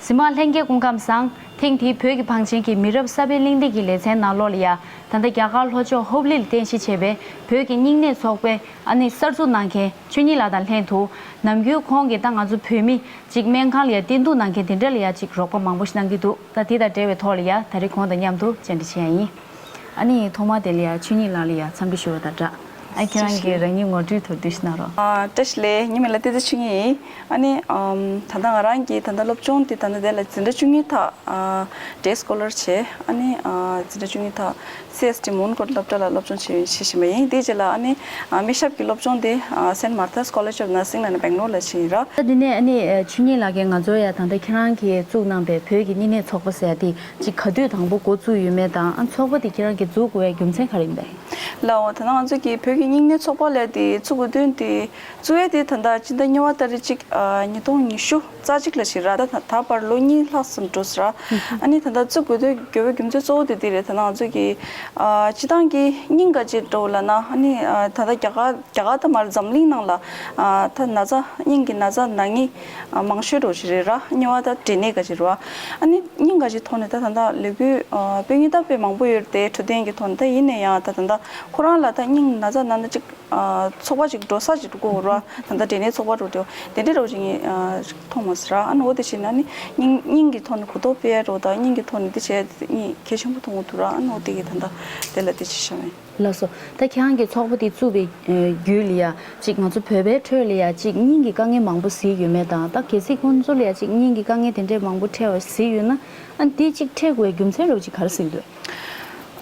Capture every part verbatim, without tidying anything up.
གཟིགས་མཁན་ལྷན་རྒྱས་སྐུ་ཁམས་བཟང་། ཐེངས་འདིའི་བོད་ཀྱི་བང་ཆེན་གྱི་མི་རབས་གསར་པའི་གླེང་སྟེགས་ཀྱི་ལེ་ཚན་ནང་ལོགས་ལ་ཡ། ད་ལྟ་རྒྱ་གར་ལྷོ་ཕྱོགས་ཧུབ་ལི་ལ་རྟེན་གཞི་བྱས་པའི་བོད་ཀྱི་རྙིང་གནས་ཚོགས་པའི་ཨ་ནི་གསར་འཛུགས་གནང་མཁན་ཆོས་ཉིད་ལགས་དང་ལྷན་དུ། ནམ་རྒྱུན་ཁོང་གིས་ད་ང་ཚོ་བོད་མི་ཅིག་སྨན་ཁང་ལ་ཡ་བསྟེན་གཏུག་གནང་མཁན་དེ་འདྲ་ལ་ཡ་ཅིག་རོགས་པ་མང་པོ་ཞིག་གནང་གི་འདུག་ད་དེ་དང་འབྲེལ་བའི་ཐོག་ལ་ཡ་ད་རེས་ཁོང་དང་མཉམ་དུ་བཅར་འདྲི་བྱེད་ཡ་ཡིན། ཨ་ནི་ཐོག་མ་དེ་ལ་ཡ་ཆོས་ཉིད་ལགས་ལ་ཡ་འཚམས་འདྲི་ཞུ་བ་དང་སྦྲགས། ཨ་ཁྱེད་རང་གིས་རང་ཉིད་ངོ་སྤྲོད་ཐུབ་བསྡུས་ཤིག་གནང་རོགས། ཨ་བཀྲ་ཤིས་བདེ་ལེགས། ངའི་མིང་ལ་བསྟན་འཛིན་ཆོས་ཉིད་ཡིན། ཨ་ནི་ཨམ་ད་ལྟ་ང་རང་གིས་ད་ལྟ་སློབ་སྦྱོང་དེ་ད་ལྟ་དེ་ལ་འཛིན་གྲྭ་བཅུ་གཉིས་ཐག་ཨ་ཌེ་སི་ཀོ་ལར་བྱས། ཨ་ནི་ཨ་འཛིན་གྲྭ་བཅུ་གཉིས་ཐག་སི་ཨེས་ཊི་མོན་གྷོ་སློབ་གྲྭ་ལ་སློབ་སྦྱོང་བྱེད་བྱེད་བཞིན་པ་ཡིན། དེའི་རྗེས་ལ་ཨ་ནི་ཨ་དམིགས་ཞབས་ཀྱི་སློབ་སྦྱོང་དེ་ཨ་སེན་མར་ཐཱ་སི་ཀོ་ལེཇ་ཨོབ་ནར་སིང་ལབ་ནས་སྦེང་ལོར་ལ་བྱས་ཡིན་ར། ད་དེ་ནས་ཨ་ནི་ཨ་ཆོས་ཉིད་ལགས་ཀྱིས་ང་ཚོར་ཡ་ད་ལྟ་ཁྱེད་རང་གིས་བཙུགས་གནང་པའི་བོད་ཀྱི་རྙིང་གནས་ཚོགས་པ་ཟེར་ཡ་དེ་ཅིག་ག་དུས་དང་པོ་འགོ་བཙུགས་ཡོད་མེད་དང་། ཨ་ཚོགས་པ་དེ་ཁྱེད་རང་གིས་འཛུགས་དགོས་པའི་རྒྱུ་མཚན་ག་རེ་ཡིན་པས། ལའོ། ད་ནང་ང་ཚོ་གི་བོད་ཀྱི་རྙིང་གནས་ཚོགས་པ་ལས་དེ་བཙུགས་དགོས་དོན་དེ། གཙོ་བོ་དེ་ད་ལྟ་སྤྱི་ཟླ་གཉིས་པ་ཏ་རིག་གཅིག་ཨ་ཉིས་སྟོང་ཉི་ཤུ་རྩ་གཅིག་ལ་ཞིག་ར། ད་ད་ད་བར་ལོ་གཉིས་ལྷག་ཙམ་འགྲོ་སོང་ར། ཨ་ནི་ད་ལྟ་བཙུགས་དགོས་དོན་དགོས་པའི་རྒྱུ་མཚན་གཙོ་བོ་དེ་དེ་རེད། ད་ནང་ང་ཚོ་གི་ཨ་སྤྱི་བཏང་གི་རྙིང་ག་ཅིག་འགྲོ་ལབ་ན། ཨ་ནི་ཨ་ད་ལྟ་རྒྱ་གར་རྒྱ་གར་ད་མར་འཛམ་གླིང་ནང་ལ་ཨ་ད་ན་ཚ་རྙིང་གི་ན་ཚ་ན་མཁན་ཨ་མང་ཤོས་འགྲོ་ཞིག་རེད་ར། གཉིས་པ་ད་འབྲས་ནད་ག་ཅིག་རེད་བ། ཨ་ནི་རྙིང་ག་ཅིག་ཐོག་ནས་ད་ད་ལྟ་ལས་འགུལ་ཨ་སྤེལ་མཁན་ད་དཔེ་མང་པོ་ཡོད་རེད་དེ། འཕྲོད་བསྟེན་གྱི་ཐོག་ནས། ད་ཡིན་ན་ཡང་ད་ད་ལྟ་ཁོ་རང་ལ་ད་རྙིང་ན་ཚ་ན་ན་ཅིག་ཨ་ཚོགས་པ་ཅིག་འགྲོ་ས་ཅིག་འགྲོ་དགོས་ར། ད་ལྟ་འབྲས་ནད་ཚོགས་པ་འགྲོ་དེ་དེ་འདྲ་རོ་ཅིག་ངས་ཨ་མཐོང་མ་སོང་ར། ཨ་ནི་འོ་དེ་བྱས་ན་ཨ་ནི་རྙིང་རྙིང་གི་ཐོག་ནས་གོ་རྟོགས་སྤེལ་ཡ་རོ་དང་། རྙིང་གི་ཐོག་ནས་དེ་བྱས་ངས་གལ་ཆེན་པོ་མཐོང་གི་འདུག་ར། ཨ་ནི་འོ་དེ་གི་ད་ལྟ་དེ་ལ་དེ་བྱས་བཞག་ཡིན། ལགས་སོ། ད་ཁྱེད་རང་གི་ཚོགས་པ་དེ་བཙུགས་པའི་ཨ་བརྒྱུད་ལ་ཡ་ཅིག་ང་ཚོ་བོད་པའི་ཁྲོད་ལ་ཡ་ཅིག་རྙིང་གི་དཀའ་ངལ་མང་པོ་གཟིགས་ཡོད་མེད་དང་། ད་གལ་སྲིད་ཁོང་ཚོ་ལ་ཡ་ཅིག་རྙིང་གི་དཀའ་ངལ་དེ་འདྲས་མང་པོ་འཕྲད་པ་གཟིགས་ཡོད་ན། ཨ་འདི་ཅིག་འཕྲད་དགོས་པའི་རྒྱུ་མཚན་རོ་ཅིག་ག་རེ་གཟིགས་འདུག་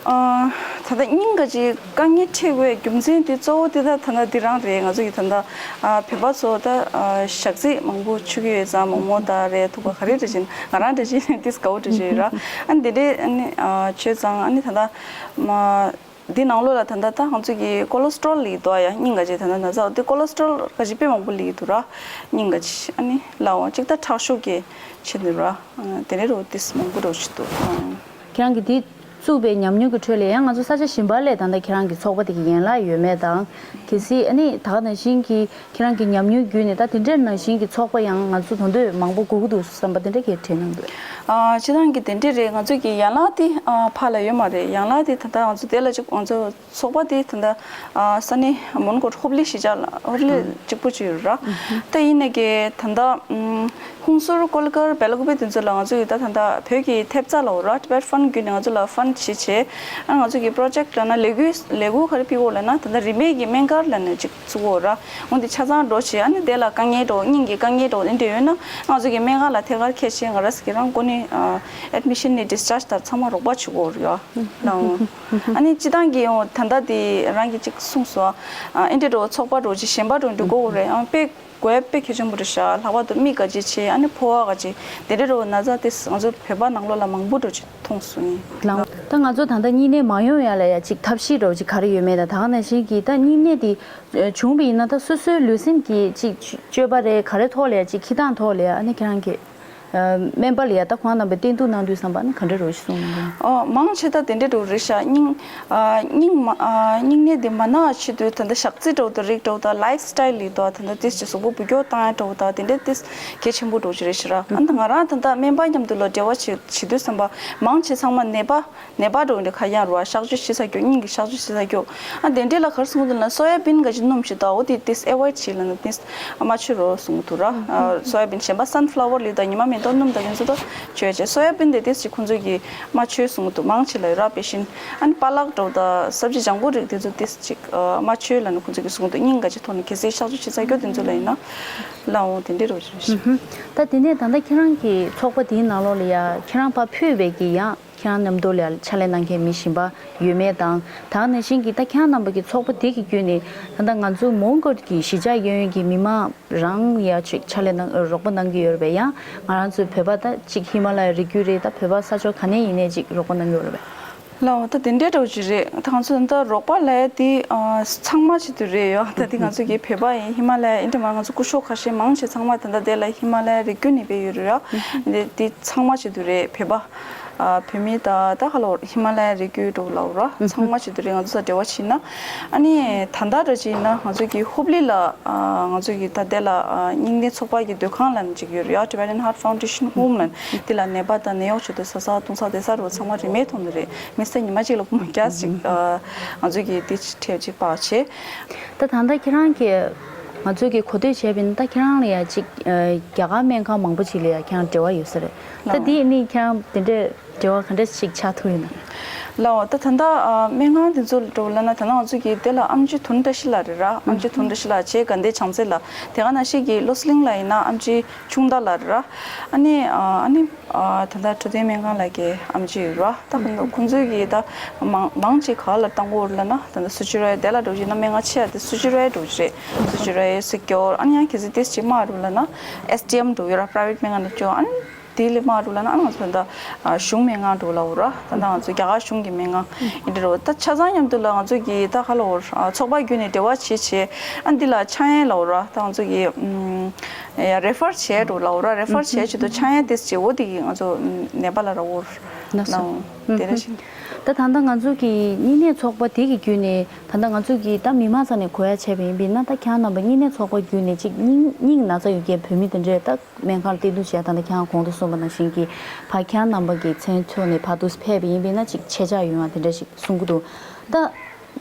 ཨ་ད་ལྟ་རྙིང་ག་ཅིག་དཀའ་ངལ་འཕྲད་དགོས་པའི་རྒྱུ་མཚན་དེ་གཙོ་བོ་དེ་ད་ད་ལྟ་འདི་རང་རེད། ང་ཚོ་གི་ད་ལྟ་ཨ་བོད་པ་ཚོ་ད་ཨ་ཞག་ཚི་མང་པོ་མཆོད་ཀྱི་ཡོད་ཙང་། མོག་མོག་དང་རེད། ཐུག་པ་ག་རེ་འདྲ་བྱེད། ང་རང་འདྲ་བྱེད་དེ་དགའ་བོ་འདྲ་བྱེད་ཡོད་ར། ཨ་ནི་དེ་འདྲས་ཨ་ནི་ཨ་མཆོད་ཙང་། ཨ་ནི་ད་ལྟ་མ། འདི་ནང་ལོགས་ལ་ད་ལྟ་ད་ང་ཚོ་གི་ཀོ་ལེ་སི་ཊོ་རོལ་ལི་དོ་ཡ་རྙིང་ག་ཅིག་ད་ལྟ་ན་ཚ་འདི་ཀོ་ལེ་སི་ཊོ་རོལ་ག་ཅིག་དཔེ་མང་པོ་ལི་འདུག་ར། རྙིང་ག་ཅིག་ཨ་ནི་ལའོ་ཅིག་ད་ཁྲག་ཤུགས་ཀྱི་ཆེ་འདུག་ར། དེ་ནས་རོ་ཏིས་མང་པོ་རོ་ཞིག་འདུག་ཁྱེད་རང་གི་འདི་བཙུགས་པའི་ཉམས་མྱོང་གི་ཁྲོད་ལ་ཡང་ང་ཚོ་ས་ཆ་གཞན་པ་ལས་ད་ལྟ་ཁྱེད་རང་གི་ཚོགས་པ་དེ་གི་ཡན་ལག་ཡོད་མེད་དང་། གལ་སྲིད་ཨ་ནི་ད་ག་ནང་བཞིན་གྱི་ཁྱེད་རང་གི་ཉམས་མྱོང་བརྒྱུད་ནས་ད་དེ་འདྲའི་ནང་བཞིན་གྱི་ཚོགས་པ་ཡང་ང་ཚོ་དོན་དུ་མང་པོ་དགོས་ཀྱི་འདུག་བསམ་པ་དེ་འདྲ་གས་དྲན་གནང་འདུག་ཨ་སྤྱི་བཏང་གི་དེ་འདྲས་རེད། ང་ཚོ་གི་ཡན་ལག་དེ་ཨ་ཕར་ལ་ཡོད་མ་རེད། ཡན་ལག་དེ་ད་ལྟ་ང་ཚོ་དེ་ལ་ཅིག་ང་ཚོ་ཚོགས་པ་དེ་ད་ལྟ་ཨ་ས་གནས་མོན་གྷོ་ཧུབ་ལི་གཞིས་ཆགས་ལ་ཧུབ་ལི་གཅིག་པུ་ཅིག་ཡོད་ར། ད་ཡིན་ནའི་གི་ད་ལྟ་ཨམ་ཧུན་སུར་ཀོ་ལི་གྷལ་བེ་ལ་ཀུ་པེ་དེ་ཚོ་ལ་ང་ཚོ་གི་ད་ད་ལྟ་བོད་ཀྱི་ཐེབས་རྩ་ལ་འོ་ར། ཊི་བེཊ་ཕན་བརྒྱུད་ནས་ང་ཚོ་ལ་ཕན་བྱེད་བྱེད། ཨ་ང་ཚོ་གི་པྲོ་ཇེཀཊ་ལབ་ན་ལས་འགུལ་ལས་འགུལ་ག་རེ་སྤེལ་འོ་ལབ་ན། ད་ལྟ་རིན་མེད་ཀྱི་སྨན་སྒར་ལབ་ནས་ཅིག་བཙུགས་འོ་ར། འོ་འདི་ཆ་ཚང་འགྲོ་བྱེད། ཨ་ནི་དེ་ལ་དཀའ་ངལ་འགྲོ། སྙིང་གི་དཀའ་ངལ་འགྲོ་འདི་འདྲ་ཡོད་ན་ང་ཚོ་གི་སྨན་ཁང་ལ་ཐད་ཀར་ཁྱེད་ཆེ་ང་ར་ཟེར་གི་རང་སྒོ་ནས་ཨ་ཨེཌ་མི་ཤན་ནས་ཌིས་ཅཱརཇ་ལྟར་ཚང་མ་རོགས་པ་བྱེད་དགོས་རེད་ཡ། ལའོ། ཨ་ནི་སྤྱི་བཏང་གི་ཡང་ད་ལྟ་དེ་རང་གི་ཅིག་གསུངས་སོང་། ཨ་ཨེ་འདྲ་འགྲོ་ཚོགས་པ་འགྲོ་ཅིག་གཞན་པ་འགྲོ་འགྲོ་དགོས་རེད། ཨ་དཔེ་དགོས་དཔེ་གལ་ཆེན་པོ་རེད་ཤག་ལྷག་པར་དུ་མིག་ག་ཅིག་ཆེ། ཨ་ནི་ཕོ་བ་ག་ཅིག་དེ་འདྲ་འགྲོ་ན་ཚ་དེ་ང་ཚོ་བོད་པ་ནང་ལོགས་ལ་མང་པོ་འགྲོ་ཅིག་མཐོང་སོང་ཡིན། ལའོ། ད་ང་ཚོ་ད་ལྟ་རྙིང་ནད་མ་ཡོང་ཡ་ལ་ཡ་ཅིག་ཐབས་ཤེས་འགྲོ་ཅིག་ག་རེ་ཡོད་མེད་དང་། ད་ག་ནང་བཞིན་གྱི་ད་རྙིང་ནད་དེ་བྱུང་བ་ཡིན་ན་ད་སོ་སོའི་ལུས་སེམས་ཀྱི་ཅིག་སྤྱོད་པ་རེད། ག་རེ་ཐོག་ལ་ཡ་ཅིག་འཁྱིད་སྟངས་ཐོག་ལ་ཡ་ཨ་ནི་ཁྱེད་རང་གི་སྨན་པ་ལ་ཡ་ད་ཁོང་རྣམ་པས་བསྟེན་གཏུག་གནང་དུས་ཙམ་པ་ནི་ག་འདྲ་རོ་ཞིག་གསུངས་གནང་གི། ཨོ་མང་ཆེ་ད་དེ་འདྲ་འགྲོ་རེད་ཤག་རྙིང་ཨ་རྙིང་མ་ཨ་རྙིང་ནད་དེ་མ་ན་བ་ཆེད་དུ་ད་ལྟ་ཞག་རྩི་འགྲོ་དང་རིགས་འགྲོ་དང་ལའིཕ་སི་ཊའིལ་ལི་དང་ད་ལྟ་ཏིས་ཀྱི་གཟུགས་པོ་འགུལ་སྐྱོད་བཏང་ཡ་འགྲོ་དང་དེ་འདྲ་ཏིས་གལ་ཆེན་པོ་འགྲོ་གི་རེད་ཤག་ར། ཨ་ད་ང་རང་ད་ལྟ་སྨན་པ་མཉམ་དུ་ལ་འབྲེལ་བ་བྱེད་བྱེད་དུས་ཙམ་པ་མང་ཆེ་ཚང་མ་ནད་པ། ནད་པ་འགྲོ་འདི་ཁ་ཡང་རུ་བ་གཤག་བཅོས་བྱེད་ས་སྐྱོ། སྙིང་གི་གཤག་བཅོས་བྱེད་ས་སྐྱོ། ཨ་དེ་འདྲས་ལ་གར་སོང་དུ་ན་སོ་ཡ་བིན་ག་ཅིག་སྣུམ་ཞིག་དང་འོ་དེ་དེ་ཨེ་ཝོའིཌ་བྱེད་ལ་ན་དེ་མ་མཆོད་རོགས་གསུང་གི་འདུག་ར། ཨ་སོ་ཡ་བིན་གཞན་པ་སན་ཕ་ལ་ཝར་ལི་དང་ཉི་མ་མེ་ཏོག་སྣུམ་དང་དེ་ཚོ་དང་མཆོད་བྱེད། སོ་ཡ་བིན་དེ་དེ་ཅིག་ཁོང་ཚོ་གི་མ་མཆོད་གསུང་གི་འདུག་མང་ཆེ་ལ་ཡོད་ར། དཔེ་བཞིན་ཨ་ནི་པ་ལག་འགྲོ་དང་སབ་ཇི་ལྗང་གུ་རིགས་དེ་ཚོ་དེ་ཅིག་མ་མཆོད་ལ་ན་ཁོང་ཚོ་གི་གསུང་གི་འདུག་སྙིང་ག་ཅིག་ཐོག་ནས་གལ་སྲིད་གཤག་བཅོས་བྱེད་ས་སྐྱོ་དེ་ཚོ་ལ་ཡིན་ན་ལའོ་དེ་འདྲས་རོགས་བྱེད་རོགས་བྱེད། ད་དེ་ནས་ད་ལྟ་ཁྱེད་རང་གི་ཚོགས་པ་དེའི་ནང་ལོགས་ལ་ཡ་ཁྱེད་རང་ཕར་ཕུད་པའི་གི་ཡང་། ཁྱེད་རང་མཉམ་དུ་ལ་ཕྱག་ལས་གནང་མཁན་མི་གཞན་པ་ཡོད་མེད་དང་། ད་ག་ནང་བཞིན་གྱི་ད་ཁྱེད་རང་རྣམ་པ་གི་ཚོགས་པ་དེ་གི་བརྒྱུད་ནས་ད་ལྟ་ང་ཚོ་མོན་གྷོ་གི་གཞིས་ཆགས་གཡས་གཡོན་གྱི་མི་མང་རང་ཡ་ཅིག་ཕྱག་ལས་གནང་རོགས་པ་གནང་གི་ཡོད་རེད་པས། ཡང་ང་རང་ཚོའི་བོད་པ་ད་ཅིག་ཧི་མ་ལ་ཡའི་རི་རྒྱུད་རེད། ད་བོད་པ་ས་ཕྱོགས་ག་ནས་ཡིན་ནའི་ཅིག་རོགས་པ་གནང་གི་ཡོད་རེད་པས། ལའོ་ད་དེ་འདྲའི་འདྲ་བོ་ཅིག་རེད། ད་ང་ཚོ་ད་རོགས་པ་ལས་དེ་ཚང་མ་ཆེད་དུ་རེད་ཡོད། ད་དེ་ང་ཚོ་གི་བོད་པ་ཡིན་ཧི་མ་ལ་ཡ་ཡིན་དེ་མ་ང་ཚོ་སྐུ་ཞབས་ཁ་ཤས་མང་ཆེ་ཚང་མ་ད་ལྟ་དེ་ལ་ཧི་མ་ལ་ཡའི་རི་རྒྱུད་ནས་བས་ཡོད་རེད་ཡ། དེ་དེ་ཚང་མ་ཆེད་དུ་རེད་བོད་པ། ཨ་བོད་མི་དང་ད་ཁ་ལོ་ཧི་མ་ལ་ཡའི་རི་རྒྱུད་འགྲོ་ལབ་ར་ཚང་མ་ཆེད་དུ་རེད། ང་ཚོ་ས་འབྲེལ་བ་བྱེད་ན་ཨ་ནི་ད་ལྟ་འདྲ་ཅིག་ཡིན་ན་ང་ཚོ་གི་ཧུབ་ལི་ལ་ཨ་ང་ཚོ་གི་ད་དེ་ལ་ཨ་སྙིང་ནད་ཚོགས་པ་གི་སྡོད་ཁང་ལ་ཅིག་ཡོད་རེད་ཡ། Tibetan Heart Foundation Home ལ་དེ་ལ་ནད་པ་དང་ནད་གཡོག་ཆེད་དུ་ཟ་ས་བཏུང་ས་བསྡད་ས་རུ་ཚང་མ་རིན་མེད་ཐོག་ནས་རེད། མི་ས་ཉི་མ་གཅིག་ལ་སྒོར་མོ་བརྒྱ་ཅིག་ཨ་ང་ཚོ་གི་དེ་ཁྲལ་ཅིག་སྤར་བྱས། ད་ད་ལྟ་ཁྱེད་རང་གི་ང་ཚོ་གི་གོ་ཐོས་བྱས་པ་ཡིན་ན་ད་ཁྱེད་རང་ལ་ཡ་ཅིག་ཨ་རྒྱ་གར་སྨན་ཁང་མང་པོ་ཅིག་ལ་ཡ་ཁྱེད་རང་འབྲེལ་བ་ཡོད་ས་རེད། ད་ལགས། དེ་ནི་ཁྱེད་རང་དེ་འདྲའི་འབྲེལ་བ་ག་འདྲ་ཞིག་ཆགས་ཐུབ་ཡོད་ན། ལགས། ད་ད་ལྟ་ཨ་སྨན་ཁང་དེ་ཚོ་འགྲོ་ལབ་ན་ད་ལྟ་ང་ཚོ་གི་དེ་ལ་ཨེམ་ཆི་དོན་བཀྲ་ཤིས་ལགས་རེད་ར། ཨེམ་ཆི་དོན་བཀྲ་ཤིས་ལགས་བྱས་དགའ་ལྡན་བྱང་རྩེ་ལ་དེ་ག་ནང་བཞིན་གི་བློ་གླིང་ལ་ཡིན་ན་ཨེམ་ཆི་ཆུང་བདག་ལགས་རེད་ར། ཨ་ནི་ཨ་ཨ་ནི་ཨ་ད་ལྟ་འཕྲོད་བསྟེན་སྨན་ཁང་ལ་གི་ཨེམ་ཆི་ཡོད་ར། ད་ཁོང་ཚོ་ཁོང་ཚོས་གི་ད་མང་མང་ཆེ་ག་ལ་བཏང་གི་ཡོད་ལབ་ན་ད་ལྟ་སུ་ཅི་རེད། དེ་ལ་འགྲོ་བཞིན་ན་སྨན་ཁང་ཆེ་ཡ་དེ་སུ་ཅི་རེད་འགྲོ་གི་རེད། སུ་ཅི་རེད་སི་ཀྱོར་ཨ་ནི་ཡང་གལ་སྲིད་དེ་ཅིག་མ་རུ་ལབ་ན་ཨེས་ཌི་ཨེམ་འགྲོ་ཡོད་ར། པ་ར་ཝེ་ཊི་སྨན་ཁང་ནས་སྐྱོ་ཨ་ནི། དེ་ལས་མ་རུ་ལ་ན་ང་ཚོ་ད་གཞུང་སྨན་ཁང་འགྲོ་ལ་འོ་ར། ད་ལྟ་ང་ཚོ་རྒྱ་གར་གཞུང་གི་སྨན་ཁང་ཡིན་འདྲ་རོ། ད་ཆ་ཚང་མཉམ་དུ་ལ་ང་ཚོ་གི་ད་ག་ལ་འོ་ཚོགས་པ་བརྒྱུད་ནས་འབྲེལ་བ་བྱེད་བྱེད་ཨ་འདི་ལ་ཆ་ཡན་ལ་འོ་ར། ད་ང་ཚོ་གི་ཡ་རེ་ཕར་བྱས་འགྲོ་ལ་འོ་ར། རེ་ཕར་བྱས་བྱེད་དུ་ཆ་ཡན་དེ་བྱེད་འོ་དེ་གི་ང་ཚོ་ནད་པ་ལ་ར་འོ་ལ་འོ་དེ་ར་ཞིག་ད་ད་ལྟ་ང་ཚོ་གི་སྨྱུང་གནས་ཚོགས་པ་དེ་གི་བརྒྱུད་ནས་ད་ལྟ་ང་ཚོ་གི་ད་མི་མང་ས་ནས་གོ་ཡ་བྱས་པ་ཡིན་པས་ན་ད་ཁྱེད་རྣམ་པ་སྨྱུང་གནས་ཚོགས་པ་བརྒྱུད་ནས་ཅིག་སྙིང་སྙིང་ན་ཚ་ཡོད་མཁན་བོད་མི་དེ་འདྲས་ད། སྨན་ཁང་ལ་བསྟེན་གཏུགས་བྱས་ད་ལྟ་ཁྱེད་རང་གོང་དུ་གསུངས་པ་ནང་བཞིན་གྱི་ཕ་ཁྱེད་རྣམ་པ་གི་མཚན་ཚོགས་ནས་ཕར་འདུག་ཕེབས་པ་ཡིན་པས་ན་ཅིག་ཆེ་ཆག་ཡོང་བ་དེ་འདྲ་ཞིག་གསུང་གི་འདུག་ད་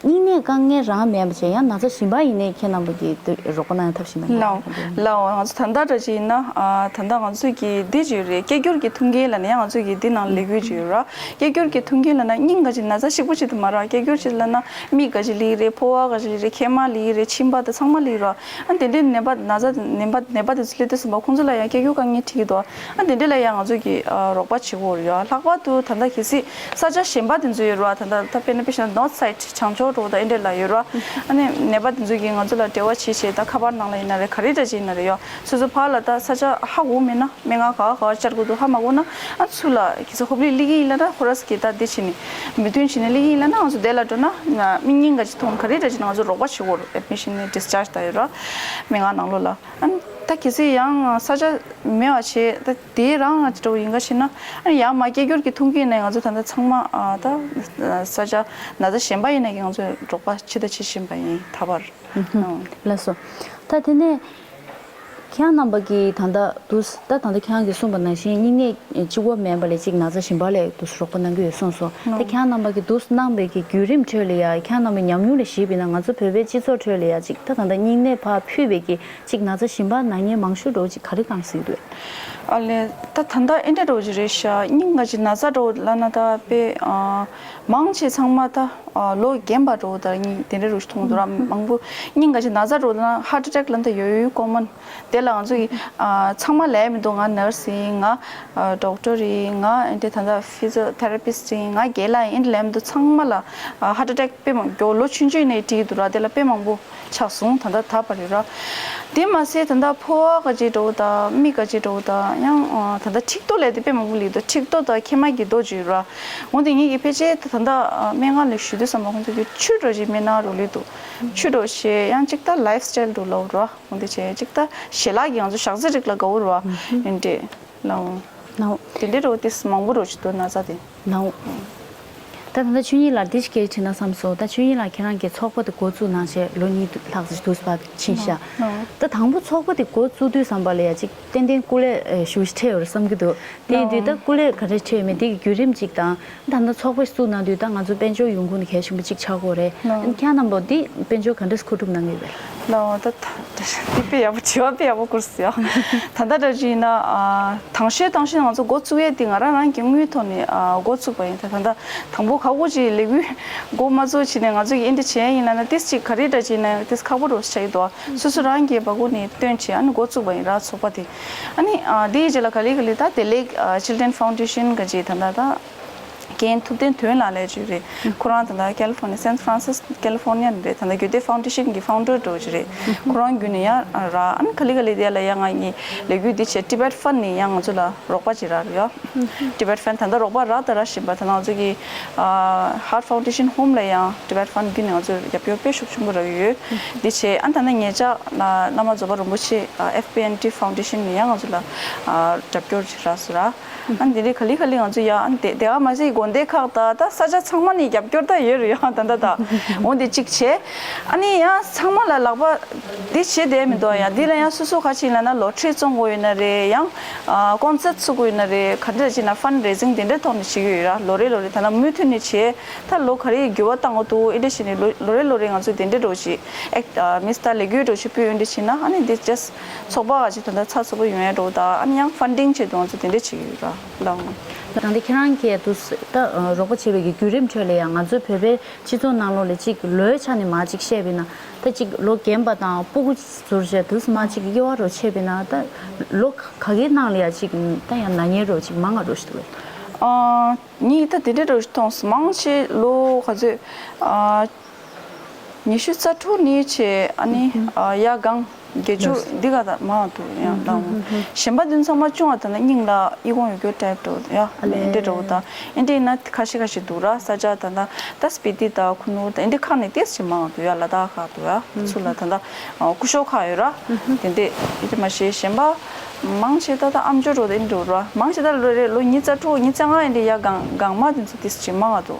སྨྱུང་གནས་དཀའ་ངལ་རང་མེད་པ་བྱས་ཡང་ན་ཚ་གཞན་པ་ཡིན་ནའི་ཁྱེད་རྣམ་པ་གི་རོགས་པ་གནང་ཐབས་ཤིག་གནང་ལའོ་ཡོད་ལའོ། ང་ཚོ་ད་ལྟ་འདྲ་ཅིག་ཡིན་ན་ད་ལྟ་ང་ཚོ་གི་འདི་ཅིག་ཡོད་རེད། སྐད་སྒྱུར་གྱི་ཐུགས་འགན་ལབ་ནས་ཡང་ང་ཚོ་གི་འདི་ནང་ལས་འགུལ་ཅིག་ཡོད་ར། སྐད་སྒྱུར་གྱི་ཐུགས་འགན་ལབ་ན་སྙིང་ག་ཅིག་ན་ཚ་གཅིག་པོ་ཅིག་ཏུ་མ་ར། སྐད་སྒྱུར་ཅིག་ལབ་ན་མིག་ག་ཅིག་ལི་རེད། ཕོ་བ་ག་ཅིག་ལི་རེད། མཁལ་མ་ལི་རེད། མཆིན་པ་དང་ཚང་མ་ལི་ར། ཨ་དེ་འདྲའི་ནད་པ་ན་ཚ་ནད་པ་ནད་པ་དེ་ཚོ་སླེབས་དུས་ཙམ་པ་ཁོང་ཚོ་ལ་ཡང་སྐད་སྒྱུར་དཀའ་ངལ་འཕྲད་ཀྱི་འདུག་ཨ་དེ་འདྲ་ལ་ཡང་ང་ཚོ་གིས་ཨ་རོགས་པ་བྱེད་དགོས་རེད་ཡ། ལྷག་པར་དུ་ད་ལྟ་གལ་སྲིད་ས་ཆ་གཞན་པ་དེ་ཚོ་ཡོད་རེད་བ། ད་ལྟ་ད་དཔེར་ན་དཔེ་བཞག་ན་North Side བྱང་ཕྱོགས་འགྲོ་དང་ཨེ་འདྲ་ལ་ཡོད་རེད་བ། ཨ་ནི་ནད་པ་དེ་ཚོ་གིས་ང་ཚོ་ལ་འབྲེལ་བ་བྱེད་བྱེད་ད་ཁ་པར་ནང་ལ་ཡིན་ན་རེད། ག་རེ་འདྲ་ཅིག་ཡིན་ན་རེད་ཡ། སོ་སོ་ཕར་ལ་ད་ས་ཆ་ཧ་གོ་མེད་ན་སྨན་ཁང་ག་ག་བཅར་དགོས་འདུག་ཧ་མ་གོ་ན་ཨ་ཚུར་ལ་གལ་སྲིད་ཧོབ་ལི་སླེབས་ཀྱི་ཡིན་ལབ་ན་ཁོ་ར་ས་གིས་ད་འདི་བྱེད་ནི་མི་མཐུན་བྱེད་ནི་སླེབས་ཀྱི་ཡིན་ལབ་ན་ང་ཚོ་དེ་ལ་འགྲོ་ན་མི་སྙིང་ག་ཅིག་ཐོན་ག་རེ་འདྲ་ཅིག་ང་ཚོ་རོགས་པ་བྱེད་དགོས་རེད། Admission ནས་Discharge ད་ཡོད་ར་སྨན་ཁང་ནང་ལོགས་ལ། ཨ་ནི་ད་གལ་སྲིད་ཡང་ས་ཆ་མེད་པ་བྱས་ད་དེ་རང་ང་ཅི་འདྲ་བོ་ཡིན་ག་ཞེ་ན། ཨ་ནི་ཡང་མ་སྐད་སྒྱུར་གྱི་ཐུགས་འགན་ནས་ང་ཚོ་ད་ལྟ་ཚང་མ་ཨ་ད་ས་ཆ་ན་ཚ་གཞན་པ་ཡིན་ན་གི་ང་ཚོས་རོགས་པ་བྱེད་དང་བྱེད་བཞིན་པ་ཡིན་ད་བར། ལགས་སོ། ད་དེ་ནས་ཁྱེད་རྣམ་པ་གིས་ད་ལྟ་དུས་ད་ད་ལྟ་ཁྱེད་རང་གིས་གསུངས་པ་ནང་བཞིན་སྨྱུང་གནས་གཅིག་པོ་མིན་པ་ལས་གཅིག་ན་ཚ་གཞན་པ་ལ་དུས་རོགས་པ་གནང་གི་ཡོད་གསུངས་སོང་། ད་ཁྱེད་རྣམ་པ་གིས་དུས་གནང་བའི་གི་བརྒྱུད་རིམ་ཁྲོད་ལ་ཡ་ཁྱེད་རྣམ་པའི་ཉམས་མྱོང་ལ་གཞིགས་པ་ཡིན་ན་ང་ཚོ་བོད་པའི་སྤྱི་ཚོགས་ཁྲོད་ལ་ཡ་གཅིག་ད་ད་ལྟ་སྨྱུང་གནས་ཕར་ཕུལ་བའི་གི་གཅིག་ན་ཚ་གཞན་པ་ན་མཁན་མང་ཤོས་འདྲ་བོ་གཅིག་ག་རེ་གང་ཟེར་གྱི་འདུག་ཨ་ལས་ད་ད་ལྟ་ཨེ་འདྲ་འདྲ་བོ་ཅིག་རེད་ཤག་སྙིང་ག་ཅིག་ན་ཚ་འདྲ་བོ་ལབ་ན་ད་དཔེ་ཨ་མང་ཆེ་ཚང་མ་ད་ཨ་ལོ་རྒན་པ་འདྲ་བོ་ད་སྙིང་དེ་འདྲ་འདྲ་བོ་ཞིག་མཐོང་འདུག་ར། མང་པོ་སྙིང་ག་ཅིག་ན་ཚ་འདྲ་བོ་ལབ་ན་ཧར་ཊི་ཨེ་ཊེག་ལབ་ན་ད་ཡོད་ཡོད་ཀོ་མོན། དེ་ལ་ང་ཚོ་གི་ཨ་ཚང་མ་ལབ་མི་འདུག་ང་ནར་སི་ཡིན། ང་ཨ་ཌོག་ཊར་ཡིན། ང་ཨེ་འདྲ་ད་ལྟ་ཕི་ཛི་ཡོ་ཐེ་ར་པི་སི་ཊི་ཡིན། ང་རྒན་ལགས་ཡིན། ཨེ་འདྲ་ལབ་མི་འདུག་ཚང་མ་ལ་ཨ་ཧར་ཊི་ཨེ་ཊེག་དཔེ་མང་པོ་ལོ་ཆུང་ཆུང་ནས་འགྲིག་འདུག་ར། དེ་ལ་དཔེ་མང་པོ་ཆགས་སོང་ད་ལྟ་ད་བར་ཡོད་ར། དེ་མ་ཟད་ད་ལྟ་ཕོ་བ་ག་ཅིག་འདྲ་བོ་དང་མིག་ག་ཅིག་འདྲ་བོ་དང་ཡང་ད་ལྟ་མཁྲིས་རྡོ་ལབ་དེ་དཔེ་མང་པོ་ལབ་འདུག་མཁྲིས་རྡོ་དང་མཁལ་མ་གི་རྡོ་ཅིག་ཡོད་ར། འོན་ཏེ་ངེད་ཀྱི་ཕལ་ཆེར་ད་ལྟ་སྨན་ཁང་ལ་ཞུ་དུས་ཙམ་པ་ཁོང་ཚོ་གི་ཆུ་འདྲ་ཅིག་སྨན་ཁང་རུ་ལབ་འདུག་ཆུ་འདྲ་བོ་བཞེས་ཡང་གཅིག་ད་ལའིཕ་སི་ཊའིལ་འདྲ་བོ་ལབ་ར། འོན་ཏེ་བྱས་གཅིག་ད་ཞལ་ལག་གི་ང་ཚོ་ཞག་ཚི་རིགས་ལ་དགའ་བོ་ར་ཡིན་ཏེ། ལའོ། ལའོ། དེ་འདྲའི་རོ་ཏིས་མང་པོ་རོ་ཅི་དོ་ན་ཚ་དེ། ལའོ། ད་ད་ལྟ་ཆོས་ཉིད་ལགས་འདི་ཞིག་སྐད་དྲིས་ན་བསམ་སོང་། ད་ཆོས་ཉིད་ལགས་ཁྱེད་རང་གི་ཚོགས་པ་དེ་འགོ་བཙུགས་གནང་བྱས་ལོ་གཉིས་ལྷག་ཙམ་འདུག་པ་ཕྱིན་ཤག་ལའོ། ད་དང་པོ་ཚོགས་པ་དེ་འགོ་བཙུགས་དུས་ཙམ་པ་ལ་ཡ་ཅིག་ཏན་ཏན་སྐུ་ལས་ཞུ་ཞིག་ཁྲལ་ཡོད་རེད་བསམ་གྱི་འདུག་དེ་ཡིན་དུས་ད་ལའོ། སྐུ་ལས་ག་འདྲ་ཁྲལ་ཡོད་མེད་དེ་གི་བརྒྱུད་རིམ་ཅིག་དང་། ད་ལྟ་ཚོགས་པ་བཙུགས་གནང་དུས་ད་ང་ཚོ་དཔལ་འབྱོར་ཡོང་ཁུངས་དེ་གལ་ཆེན་པོ་གཅིག་ཆགས་ཀྱི་ཡོད་རེད། ལའོ། ཁྱེད་རྣམ་པ་འདི་དཔལ་འབྱོར་ག་འདྲས་མཁོ་སྒྲུབ་གནང་གི་ཡོད་རེད། ལའོ་ད་ད་འདི་དཔེ་ཡག་པོ་དྲི་བ་དཔེ་ཡག་པོ་བསྐུར་སོང་ཡ། ད་ལྟ་འདྲ་ཅིག་ཡིན་ན་ཨ་དང་ཤོས་དང་ཤོས་ང་ཚོ་འགོ་བཙུགས་ཡས་དེ་ང་རང་རང་གི་དངུལ་ཐོག་ནས་ཨ་འགོ་བཙུགས་པ་ཡིན། ད་ད་ལྟ་དང་པོ་ཁག་པོ་ཅིག་ལས་འགུལ་འགོ་མ་བཙུགས་ཕྱིན་ནས་ང་ཚོ་གི་ཨེ་འདྲ་བྱས་ཡིན་ལབ་ན་ཏིས་ཅིག་ག་རེ་འདྲ་ཅིག་ཡིན་ན་ཏིས་ཁག་པོ་འདྲ་བོ་ཆགས་ཀྱི་འདུག་སོ་སོ་རང་གི་བ་གུ་ནས་བཏོན་བྱས་ཨ་ནི་འགོ་བཙུགས་པ་ཡིན་ར་ཚོགས་པ་དེ། ཨ་ནི་ཨ་དེའི་རྗེས་ལ་ག་ལེ་ག་ལེ་ད་དེ་ལེགས་ཨ་Children Foundation ག་ཅིག་ད་ལྟ་ད། རྒན་ཐུབ་བསྟན་དོན་ལགས་ལབ་ཅིག་རེད། ཁོ་རང་ད་ལྟ་ཀེ་ལི་ཧྥོར་ནི་ཡ་San Francisco California ནས་རེད། ད་ལྟ་གྱོད་དོན་ཕའུན་ཌེ་ཤན་གྱི་ཕའུན་ཌར་འདྲ་བོ་ཅིག་རེད། ཁོ་རང་བརྒྱུད་ནས་ཡང་རག་ཨ་ནི་ག་ལེ་ག་ལེ་དེ་ལ་ཡང་ང་གཉིས་ལས་འགུལ་འདི་བྱས། Tibet Fund ནས་ཡང་ང་ཚོ་ལ་རོགས་པ་ཅིག་རག་རེད་ཡ། Tibet Fund ད་ལྟ་རོགས་པ་རག་དང་རག་བཞིན་པ། ད་ལྟ་ང་ཚོ་གི་Heart Foundation Home ལ་ཡང་Tibet Fund བརྒྱུད་ནས་ང་ཚོ་རྒྱབ་སྐྱོར་དཔེ་ཤུགས་ཆེན་པོ་རག་གི་ཡོད། འདི་བྱས་ཨ་ནི་ད་ལྟ་ཉེ་ཆར་བླ་མ་རྫོགས་པ་རིན་པོ་ཆེ་F P N T Foundation ནས་ཡང་ང་ཚོ་ལ་རྒྱབ་སྐྱོར་ཅིག་རག་སོང་ར། ཨ་ནི་དེ་འདྲའི་ག་ལེ་ག་ལེ་ང་ཚོ་ཡ་ཨ་ནི་དེ་དེ་ག་མ་ཟད་དགོན་སྡེ་ཁག་དང་ད་ས་ཆ་ཚང་མ་ནས་རྒྱབ་སྐྱོར་ད་ཡོད་རེད་ཡ། ད་ད་ད་འོ་འདི་གཅིག་བྱས། ཨ་ནི་ཡང་ཚང་མ་ལ་ལག་པ་འདི་བྱེད་བསྡད་མི་འདུག་ཡ། འདི་ལ་ཡང་སོ་སོ་ག་ཅིག་ལབ་ན་ལོ་ཊ་རི་བཙོང་དགོས་ཡོད་ན་རེད། ཡང་ཀོན་སར་ཊི་ཚུགས་དགོས་ཡོད་ན་རེད། ག་འདྲ་ཅིག་ན་ཕན་རེ་ཟིང་དེ་འདྲའི་ཐོག་ནས་བྱེད་ཀྱི་ཡོད་ར། ལོ་རེ་ལོ་རེ་ད་ལྟ་མུ་མཐུད་ནས་བྱས། ད་ལོ་ག་རེ་འགྱུར་བ་བཏང་དགོས་འདུག་ཨེ་འདྲ་བྱས་ནས་ལོ་ལོ་རེ་ལོ་རེ་ང་ཚོས་དེ་འདྲའི་འདྲ་བོ་ཞིག་ཨེག་མི་སི་ཊར་ལས་འགུལ་འདྲ་བོ་ཞིག་སྤེལ་ཡོད་འདྲ་བྱས་ན། ཨ་ནི་འདི་ཇ་སི་ཊི་ཚོགས་པ་ག་ཅིག་ད་ལྟ་ཚགས་ཚུད་པོ་ཡོང་ཡ་འདྲ་བོ་དང་། ཨ་ནི་ཡང་ཕན་ཌིང་ཆེད་དུ་ང་ཚོ་དེ་འདྲ་བྱེད་ཀྱི་ཡོད་ར་ལགས། ད་འདི་ཁྱེད་རང་གིས་དུ་ད་རོགས་པ་བྱེད་པའི་གི་བརྒྱུད་རིམ་ཁྲོད་ལ་ཡང་ང་ཚོའི་བོད་པའི་སྤྱི་ཚོགས་ནང་ལོགས་ལ་ཅིག་ལོའི་ཆ་ནས་མར་ཅིག་བཤད་པ་ཡིན་ན། ད་ཅིག་ལོ་རྒན་པ་དང་སྤུ་གུ་ཟུར་བྱས་དུས་མར་ཅིག་དབྱེ་བ་རོ་ཕྱེ་བ་ཡིན་ན། ད་ལོ་ག་གེ་ནང་ལ་ཡ་ཅིག་ད་ཡང་ན་མཁན་རོ་ཅིག་མང་ང་རོ་ཞིག་འདུག་གས། ཨ་ངས་ད་དེ་འདྲ་རོ་ཞིག་མཐོང་སོང་། མང་ཆེ་ལོ་ག་ཚོད་ཨ་ཉི་ཤུ་རྩ་དྲུག་ནས་བྱས། ཨ་ནི་ཨ་ཡ་གང་བརྒྱད་ཅུ་འདི་ག་ད་མང་དུ་ཡང་ལའོ། གཞན་པ་དེ་ཚང་མ་ཅུང་ཨ་ད་ན་སྙིང་ལ་ཨི་ཁུང་ཡོད་རྒྱུ་ཊའིབ་འདྲ་བོ་ཡ། ཨ་ལས་འདི་འདྲ་བོ་དང་ཨེ་འདྲ་ཡིན་ན་ཁ་ཤས་ཁ་ཤས་འདུག་ར། ས་ཆ་ད་ད་ད་སྤི་ཏི་དང་ཁུ་ནུར་དང་ཨེ་འདྲ་ཁག་ནས་ཏོག་ཙམ་མང་དུ་ཡ། ལ་དྭགས་ཁག་འདུག་ཡ། ཚུར་ལ་ད་ད་སྐུ་ཞབས་ཁག་ཡོད་ར། དེ་འདྲ་ཨེ་འདྲ་མ་ཤེས། གཞན་པ་མང་ཆེ་ད་ད་ཨམ་ཅོག་འདྲ་བོ་དང་ཨེ་འདྲ་ར། མང་ཆེ་ད་ལོ་རེ་ལོ་ཉི་ཤུ་རྩ་དྲུག་ཉི་ཤུ་རྩ་ལྔ་ཨེ་འདྲ་ཡ་གང་གང་མ་དེ་ཚོ་ཏོག་ཙམ་མང་དུ་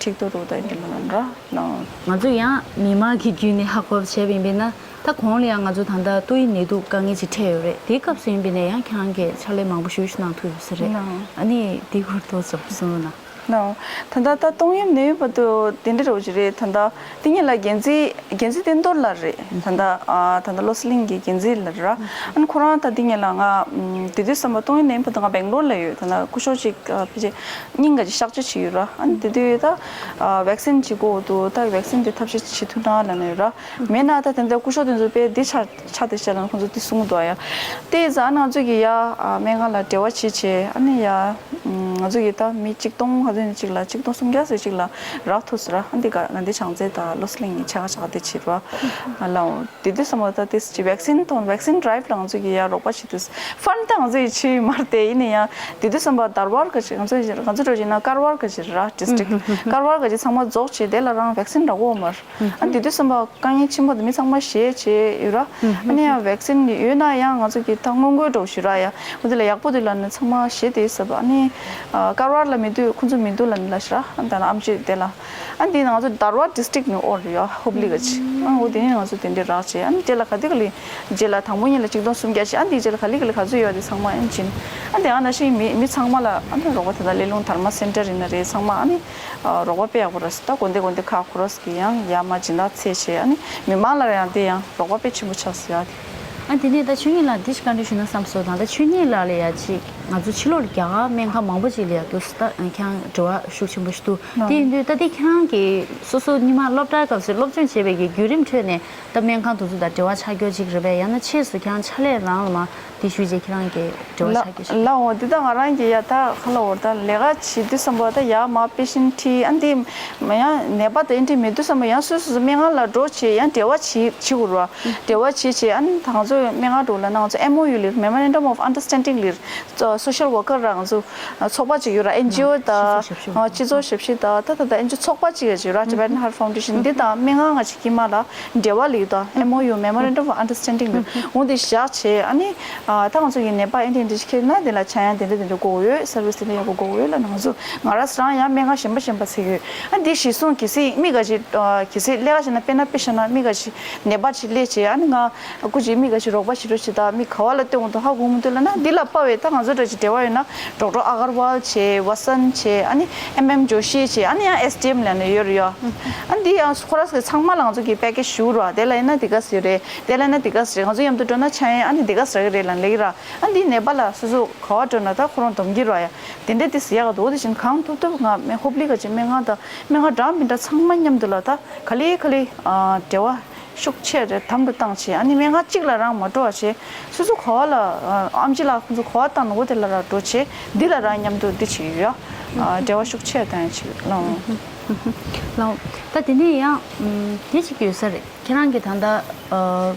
ཁྲིག་ཏུ་རུ་དང་ཨེ་འདྲ་ལ་ར་ལའོ། ང་ཚོ་ཡང་མི་མང་གི་བརྒྱུད་ནས་ཧ་གོ་བྱས་པ་ཡིན་པས་ན། ད་གོང་ལ་ཡང་ང་ཚོ་ད་ལྟ་ཏོག་དབྱིབས་ནད་དུག་དཀའ་ངལ་ཅིག་འཕྲད་ཡོད་རེད། དེའི་སྐབས་སུ་ཡིན་པས་ན་ཡང་ཁྱེད་རང་གིས་ཕྱག་ལས་མང་པོ་ཞེ་པོ་ཞིག་གནང་ཐུབ་ཡོད་ས་རེད། ལའོ། ཨ་ནི་དེའི་སྐོར་ཏོག་ཙམ་གསུངས་རོགས་གནང་། ལའོ། ད་ལྟ་ད་ཏོག་དབྱིབས་ནད་ཡོད་པ་དུ་དེ་འདྲ་རོ་ཅིག་རེད། ད་ལྟ་དེ་ཉིད་ལ་འགན་འཛིན་འགན་འཛིན་བསྟན་རྡོར་ལགས་རེད། ད་ལྟ་ཨ་ད་ལྟ་བློ་གསལ་གླིང་གི་འགན་འཛིན་ལགས་རེད་ར། ཨ་ནི་ཁོ་རང་ད་དེ་ཉིད་ལ་ང་དེ་དུས་ཙམ་པ་ཏོག་དབྱིབས་ནད་ཡོད་པ་དུ་ང་སྦེང་ལོར་ལ་ཡོད། ད་ལྟ་སྐུ་ཞབས་ཅིག་ཕལ་ཆེར་སྙིང་ག་ཅིག་གཤག་བཅོས་བྱེད་ཡོད་ར། ཨ་ནི་དེ་དུས་ད་ཝེག་སིན་བྱེད་དགོས་འདུག་ད་ཝེག་སིན་དེ་ཐབས་ཤེས་བྱེད་ཐུབ་ན་ལབ་ནས་ཡོད་ར། མེད་ན་ད་དེ་འདྲ་སྐུ་ཞབས་དེ་ཚོ་དཔེ་འདི་ཆ་ཆ་དེ་བཤད་ལ་ཁོང་ཚོ་དེ་གསུང་འདུག་ཡ། དེ་ཡིན་ཙང་ང་ཚོ་གི་ཡ་སྨན་ཁང་ལ་འབྲེལ་བ་བྱེད་བྱེད། ཨ་ནི་ཡ་ང་ཚོ་གི་ད་མི་གཅིག་སྟོང་ག་ཚོད་ཅིག་ལ་གཅིག་སྟོང་སུམ་བརྒྱ་ཙམ་ཅིག་ལ་རག་ཐུབ་སོང་ར། ཨ་འདི་ག་ང་འདི་བྱང་རྩེ་དང་བློ་གསལ་གླིང་གི་ཆ་ག་ཆ་ག་དེ་བྱེད་ར་ལའོ། དེ་དུས་ཙམ་པ་ད་དེ་ཅི་ཝེག་སིན་དང་ཝེག་སིན་ཌ་རའིབ་ལ་ང་ཚོ་གི་ཡ་རོགས་པ་བྱེད་དུས་ཕན་ད་ང་ཚོ་ཡི་ཆེ་མར་དེ་ཡིན་ན་ཡང་དེ་དུས་ཙམ་པ་དར་བར་ག་ཅིག་ང་ཚོ་ང་ཚོ་འགྲོ་བྱེད་ན་དཀར་བར་ག་ཅིག་ར། ཌི་སི་ཊིག་དཀར་བར་ག་ཅིག་ཚང་མ་རྫོགས་བྱས་དེ་ལ་རང་ཝེག་སིན་རག་གོ་མར། ཨ་དེ་དུས་ཙམ་པ་དཀའ་ངལ་ཆེན་པོ་དེ་མི་ཚང་མ་ཞེད་བྱས་ཡོད་ར། ཨ་ནི་ཡང་ཝེག་སིན་ཡོད་ན་ཡང་ང་ཚོ་གི་ད་སྔོན་འགོག་འདྲ་བོ་ཞུ་ར་ཡ། འོ་དེ་ལ་ཡག་པོ་དེ་ལ་ནི་ཚང་མ་ཞེད་དེ་ཟེར་བ། ཨ་ནི་དཀར་བར་ལ་མི་འདུག་ཁོང་ཚོ་མི་འདུག་ལ་ནི་ལ་ཞུ་ར། ཨ་ནི་ད་ལ་ཨམ་ཆི་དེ་ལ། ཨ་འདི་ང་ཚོ་དར་བ་ཌི་སི་ཊིག་ནས་ཨོར་ཡོད་ཧུབ་ལི་ག་ཅི། ཨ་འོ་དེ་ནས་ང་ཚོ་དེ་འདྲ་རག་བྱས། ཨ་ནི་རྗེས་ལ་ག་དེ་ག་ལི་རྗེས་ལ་དང་པོ་ཉིད་ལ་གཅིག་སྟོང་སུམ་བརྒྱ་བྱས། ཨ་འདི་རྗེས་ལ་ག་ལི་ག་ལི་ག་ཚོད་ཡོད་དེ་ཚང་མ་ཨེན་ཅིན། ཨ་འདི་ཨ་ན་ཤིང་མི་མི་ཚང་མ་ལ་ཨ་ནི་རོགས་པ་ད་ལྟ་སླེ་ལུང་དྷརྨ་སེན་ཊར་ཡིན་ན་རེད། ཚང་མ་ཨ་ནི་རོགས་པ་དཔེ་ཡག་པོ་རག་སོང་། ད་དགོན་སྡེ་དགོན་སྡེ་ཁག་ཁོ་ར་ཟིག་གི་ཡང་ཡར་མར་སྦྱིན་བདག་འཚོལ་བྱས། ཨ་ནི་མི་མང་ལ་ཡང་དེ་ཡང་རོགས་པ་དཔེ་ཆེན་པོ་ཆགས་སོང་ཡ། ཨ་དེ་ནས་ད་ཆོས་ཉིད་ལགས་འདི་ཞིག་བཀའ་འདྲི་ཞུ་ན་བསམ་སོང་། ད་ལྟ་ཆོས་ཉིད་ལགས་ལ་ཡ་ཅིག་ང་ཚོ་ཕྱི་ལོགས་ལ་རྒྱ་གར་སྨན་ཁང་མང་པོ་ཅིག་ལ་ཡ་འདུག་ད་ཁྱེད་རང་འབྲེལ་བ་ཤུགས་ཆེན་པོ་ཞིག་འདུག་དེ་ཡིན་དུས་ད་ལྟ་ཁྱེད་རང་གིས་སོ་སོ་སྔོན་མ་སློབ་གྲྭའི་སྐབས་སུ་སློབ་སྦྱོང་བྱས་པའི་གི་བརྒྱུད་རིམ་ཁྲོད་ནས་ད་སྨན་ཁང་དེ་ཚོ་དང་འབྲེལ་བ་ཆགས་ཡོད་ཅིག་རེད་པས། ཡང་ན་ཕྱིས་སུ་ཁྱེད་རང་ཕྱག་ལས་རང་ལ་མ་དེ་ཞུས་རྗེས་ཁྱེད་རང་གི་འབྲེལ་བ་ལ་ཆགས་ཀྱི་ཤག་ལའོ། འདི་ད་ང་རང་གི་ཡ་ད་ཁ་ལ་འོར་ད་ལས་ཀ་བྱེད་དུས་ཙམ་པ་ད་ཡ་མ་པེ་ཤེན་ཊི་ཁྲིད། ཨ་འདི་མ་ཡང་ནད་པ་ད་ཨེ་འདྲ་མེད་དུས་ཙམ་པ་ཡང་སོ་སོ་སོ་སྨན་ཁང་ལ་འགྲོ་བྱེད་ཡང་འབྲེལ་བ་བྱེད་བྱེད་དགོས་ར། འབྲེལ་བ་བྱེད་བྱེད། ཨ་ནི་ད་ང་ཚོ་སྨན་ཁང་འགྲོ་ལ་ན་ང་ཚོ་ཨེམ་ཨོ་ཡུ་ལིར། Memorandum of Understanding ལིར། སོ་ཤལ་ཝར་ཀར་ར་ང་ཚོ་ཚོགས་པ་ཅིག་ཡོད་ར། ཨེན་ཇི་ཨོ་ད་སྤྱི་ཚོགས་ཞབས་ཞུ། སྤྱི་ཚོགས་ཞབས་ཞུ་ད་ད་ད་ད་ཨེན་ཇི་ཨོ་ཚོགས་པ་ཅིག་ཡོད་ར། Tibetan Heart Foundation འདི་དང་སྨན་ཁང་ང་ཅིག་དཀྱིལ་མ་ལ་འབྲེལ་བ་ལིར་ད་ཨེམ་ཨོ་ཡུ། Memorandum of Understanding ལིར། འོ་འདི་བཞག་བྱས། ཨ་ནི་ད་ང་ཚོ་གི་ནད་པ་ཨེ་འདྲ་འདྲ་ཞིག་ཁྱེར་ན་དེ་ལ་ཆ་ཡང་དེ་འདྲ་དེ་འདྲ་དགོས་ཡོད། སར་བིས་དེ་འདྲ་ཡག་པོ་དགོས་ཡོད་ལབ་ན་ང་ཚོ་ང་རང་རང་ཡང་སྨན་ཁང་གཞན་པ་གཞན་པ་ཟེར་གི་ཡོད། ཨ་འདི་གཞི་བཟུང་གལ་སྲིད་མི་ག་ཅིག་གལ་སྲིད་ལས་ཀ་བྱས་ན་དཔེར་ན་དཔེ་བཞག་ན་མི་ག་ཅིག་ནད་པ་ཅིག་སླེབས་བྱས། ཨ་ནི་ང་སྐུ་མཁྱེན་མི་ག་ཅིག་རོགས་པ་ཞིག་རོགས་བྱེད་དང་མི་ག་བ་ལ་སྟོན་དགོས་འདུག་ཧ་གོ་མི་འདུག་ལབ་ན། འདི་ལ་དཔའ་བའི་ད་ང་ཚོ་འདྲ་ཅིག་འབྲེལ་བ་ཡོད་ན་ཌོག་ཊར་ཨ་གར་ཝལ་བྱས། ཝ་སན་བྱས། ཨ་ནི་ཨེམ་ཨེམ་ཇོ་ཤི་བྱས། ཨ་ནི་ཡང་ཨེས་ཌི་ཨེམ་ལབ་ནས་ཡོད་རེད་ཡ། ཨ་འདི་ཡང་ཁོ་ར་ཚོ་ཚང་མ་ལ་ང་ཚོ་གི་པེ་ཀེ་ཇི་ཞུ་ར། དེ་ལ་ཡིན་ན་འདི་ག་ཟེར་རེད། དེ་ལ་ཡིན་ན་འདི་ག་ཟེར་རེད། ང་ཚོ་མཉམ་དུ་འགྲོ་ན་ཆ་ཡིན། ཨ་ནི་འདི་ག་ཟེར་གི་རེད་ལབ་ལེགས་ར། ཨ་འདི་ནད་པ་ལ་སོ་སོ་ག་བ་འགྲོ་ན་ད་ཁོ་རང་སྡོམ་གྱི་ར་ཡ། དེ་འདྲ་དེ་ཟེར་ཡག་འདུག་དེ་བཞིན་གང་ཐུབ་ཐུབ་ང་སྨན་ཧོབ་ལི་ག་ཅིག་སྨན་ཁང་དང་སྨན་ཁང་འདྲ་མི་འདྲ་ཚང་མ་མཉམ་དུ་ལ་ད་ག་ལེ་ག་ལེ་འབྲེལ་བ་ཤུགས་ཆེ་རེ་དམ་དུ་བཏང་བྱས། ཨ་ནི་སྨན་ཁང་གཅིག་ལ་རང་མ་འགྲོ་བ་བྱས། སོ་སོ་ག་བ་ལ་ཨམ་ཆི་ལགས་ཁོང་ཚོ་ག་བ་བཏང་ནོ་དེ་ལ་ར་འགྲོ་བྱས། འདི་ལ་རང་མཉམ་དུ་འདི་བྱེད་ཡོད་ཡ། ཨ་འབྲེལ་བ་ཤུགས་ཆེ་བཏང་ཡ་ཅིག་ལའོ། ལའོ། ད་དེ་ནས་ཡང་ཨམ་དེ་ཅིག་ཡོད་ས་རེད། ཁྱེད་རང་གིས་ད་ལྟ་ཨ་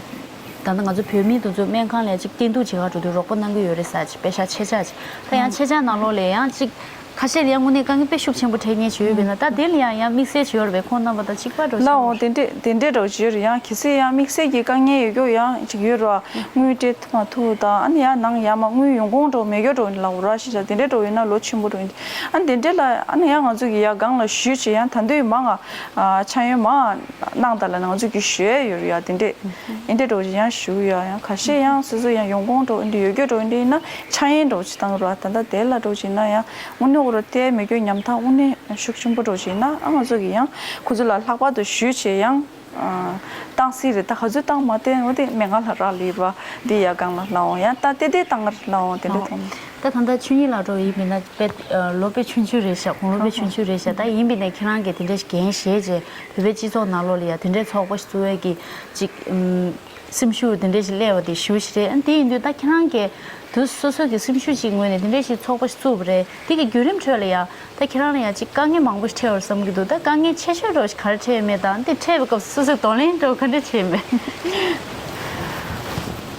ད་ལྟ་ང་ཚོ་བོད་མི་དེ་ཚོ་སྨན་ཁང་ལ་ཅིག་བསྟེན་གཏུག་བྱེད་ག་འགྲོ་དུས་རོགས་པ་གནང་གི་ཡོད་རེད་ས་ཅིག་དཔེ་ཤག་ཆེད་བཅར་ཅིག་ད་ཡང་ཆེད་བཅར་ནང་ལོགས་ལ་ཡང་ཅིག་ཁ་ཤས་ལ་ཡང་དངོས་གནས་དཀའ་ངལ་དཔེ་ཤུགས་ཆེན་པོ་འཕྲད་མཁན་ཅིག་ཡོད་པས་ན། ད་དེ་ལ་ཡང་ཡང་དམིགས་བསལ་ཅིག་ཡོད་རེད་པས། ཁོང་རྣམ་པ་དང་གཅིག་པ་འགྲོ་ཆོག་ལའོ། དེ་འདྲས་དེ་འདྲས་འགྲོ་ཅིག་ཡོད་རེད། ཡང་གལ་སྲིད་ཡང་དམིགས་བསལ་གྱི་དཀའ་ངལ་ཡོད་རྒྱུ་ཡང་ཅིག་ཡོད་རེད་བ། དངུལ་སྤྲད་མ་ཐུབ་དང་ཨ་ནི་ཡང་ནང་ཡར་མར་དངུལ་ཡོང་ཁུངས་འགྲོ་མེད་རྒྱུ་འགྲོ་ལའོ་ར་ཤི་ཅག་དེ་འདྲས་འགྲོ་ཡིན་ན་ལོ་ཆེན་པོ་འགྲོ་ཡིན། ཨ་ནི་དེ་འདྲས་ལ་ཨ་ནི་ཡང་ང་ཚོ་གི་ཡ་སྒང་ལ་ཞུས་བྱས་ཡང་ད་འདོད་མང་ང་ཕྱག་ཡོན་མང་གནང་དང་ལ་ང་ཚོ་གི་ཞུ་ཡ་ཡོད་རེད་ཡ། དེ་འདྲས་ཨིན་འདྲས་འགྲོ་ཅིག་ཡང་ཞུ་ཡ་ཡང་ཁ་ཤས་ཡང་སོ་སོ་ཡང་ཡོང་ཁུངས་འགྲོ་ཨིན་འདྲས་ཡོད་རྒྱུ་འགྲོ་ཨིན་འདྲས་ཡིན་ན་ཕྱག་ཡོན་འགྲོ་ཅིག་བཏང་ར། ད་ལྟ་དེ་ལ་འགྲོ་ཅིག་ཡིན་ན་ཡང་དངོས་གནས་འོ་ར་དེ་མེད་རྒྱུ་ཉམ་ཐག་དངོས་གནས་ཤུགས་ཆེན་པོ་འགྲོ་ཅིག་ཡིན་ན་ཨ་ང་ཚོ་གི་ཡང་ཁོ་ཚོ་ལ་ལྷག་པར་དུ་ཞུས་བྱས་ཡང་། ཨ་བཏང་སྲིད་རེད། ད་ག་ཚོད་བཏང་མ་བསྟན་འོ་དེ་མེད་ང་ལ་རག་ལས་པ་འདི་ཡ་སྒང་ལ་ལའོ་ཡང་ད་ལྟ་དེ་བཏང་ང་རེད་ལའོ་དེ་འདྲ་མཐོང་། ད་ད་ལྟ་ཆོས་ཉིད་ལགས་འགྲོ་ཡིན་མིན་ན་དཔེ་ལོ་དཔེ་ཆུང་ཆུང་རེད་ཤག་དགུང་ལོ་དཔེ་ཆུང་ཆུང་རེད་ཤག་ད་ཡིན་པས་ན་ཁྱེད་རང་གིས་དེ་འདྲ་ཞིག་འགན་བཞེས་རྗེས་བོད་པའི་སྤྱི་ཚོགས་ནང་ལོགས་ལ་ཡ་དེ་འདྲའི་ཚོགས་པ་ཞིག་བཙུགས་ཡས་ཀྱི་ཅིག་ཨུམ། སེམས་ཤུགས་དེ་འདྲ་ཞིག་སླེབས་པ་དེ་ཞུ་ཞིག་རེད། ཨ་དེ་ཡིན་དུས་ད་ཁྱེད་རང་གིས་དུ་སོ་སོ་གི་སེམས་ཤུགས་ཅིག་ངོས་ནས་དེ་འདྲ་ཞིག་ཚོགས་པ་ཞིག་བཙུགས་པ་རེད། དེ་གི་བརྒྱུད་རིམ་ཁྲོད་ལ་ཡ་ད་ཁྱེད་རང་ལ་ཡ་ཅིག་དཀའ་ངལ་མང་པོ་ཞིག་འཕྲད་པར་བསམ་གྱི་འདུག་ད་དཀའ་ངལ་ཆེ་ཤོས་འདྲ་བོ་ཞིག་ག་རེ་འཕྲད་ཡོད་མེད་དང་དེ་འཕྲད་པའི་སྐབས་སུ་སོ་སོས་གདོང་ལེན་འདྲ་བོ་ག་འདྲ་བྱས་མེད།